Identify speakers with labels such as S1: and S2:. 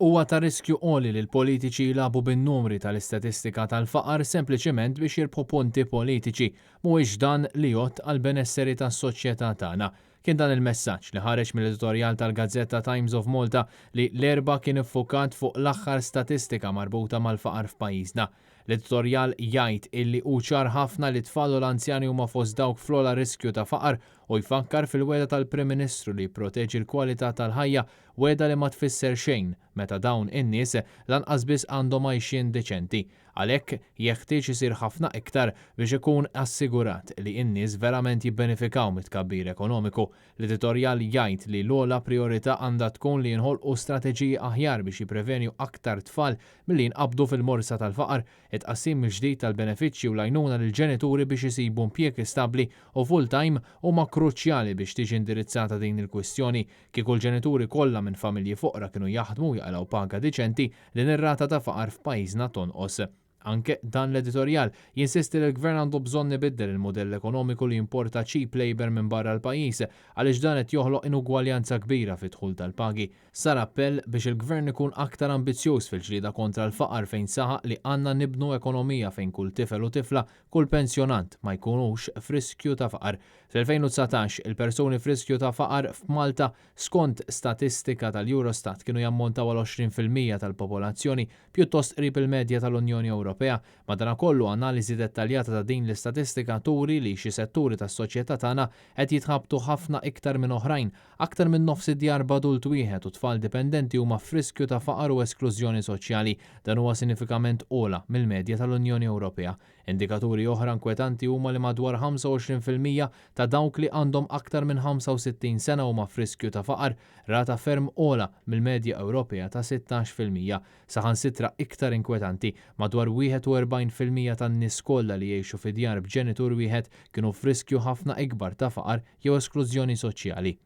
S1: Huwa ta' riskju għoli li l-politiċi jilagħbu bin-numri tal-istatistika tal-faqar sempliċiment biex jirbħu punti politiċi. Mhuwiex dan li jgħodd għall-benesseri tas-soċjetà tagħna. Kien dan il-messaġġ li ħareġ mill-editorjal tal-gazzetta Times of Malta li l-Erbgħa kien iffukat fuq l-aħħar statistika marbuta mal-faqar f'pajjiżna. L-editorjal jgħid illi hu ċar ħafna li t-tfal u l-anzjani huma fost dawk fl-ogħla riskju ta' faqar u jfakkar fil-wegħda tal-Prim Ministru li jipproteġi l-kwalità tal-ħajja, wegħda li ma tfisser xejn meta dawn in-nies lanqas biss għandhom għajxien deċenti. Għalhekk, jeħtieġ isir ħafna iktar biex ikun assigurat li n-nies verament jibbenefikaw mit-tkabbir ekonomiku. L-editorjal jgħid li l-ogħla prijorità għandha tkun li jinħolqu strateġiji aħjar biex jipprevenju aktar tfal milli jinqabdu fil-morsa tal-faqar, it-tqassim mill-ġdid tal-benefiċċji u l-għajnuna lill-ġenituri biex isibu impjieg stabbli u full-time huma kruċjali biex tiġi indirizzata din il-kwistjoni. Kieku l-ġenituri kollha minn familji foqra kienu jaħdmu u jaqilgħu paga diċenti, din ir-rata ta' faqar f'pajjiżna tonqos. Anke dan l-editorjal jinsisti li l-Gvern għandu bżonn ibiddel il-mudell ekonomiku li jimporta cheap labour minn barra l-pajjiż għaliex dan qed joħloq inugwaljanza kbira fid-dħul tal-pagi. Sar appell biex il-Gvern ikun aktar ambizzjuż fil-ġlieda kontra l-faqar fejn saħaq li għandna nibnu ekonomija fejn kull tifel u tifla, kull pensjonant ma jkunux f'riskju ta' faqar. Fl-2019, il-persuni f'riskju ta' faqar f'Malta, skont statistika tal-Eurostat kienu jammontaw għal 20% tal-popolazzjoni, pjuttost qrib il-medja tal-Unjoni Ewropea. Madanakollu, analiżi dettaljata ta' din l-istatistika turi li xi setturi tas-soċjetà tagħna qed jitħabtu ħafna iktar minn oħrajn. Aktar minn nofs id-djar b'adult wieħed u tfal dipendenti huma f'riskju ta' faqar u esklużjoni soċjali. Dan huwa sinifikament ogħla mill-medja tal-Unjoni Ewropea. Indikaturi oħra inkwetanti huma li madwar 25% ta' dawk li għandhom aktar minn 65 sena huma f'riskju ta' faqar, rata ferm ogħla mill-medja Ewropea ta' 16%. Saħansitra iktar inkwetanti, madwar 41% tan-nies kollha li jgħixu fi djar b'ġenitur wieħed kienu f'riskju ħafna ikbar ta' faqar jew esklużjoni soċjali.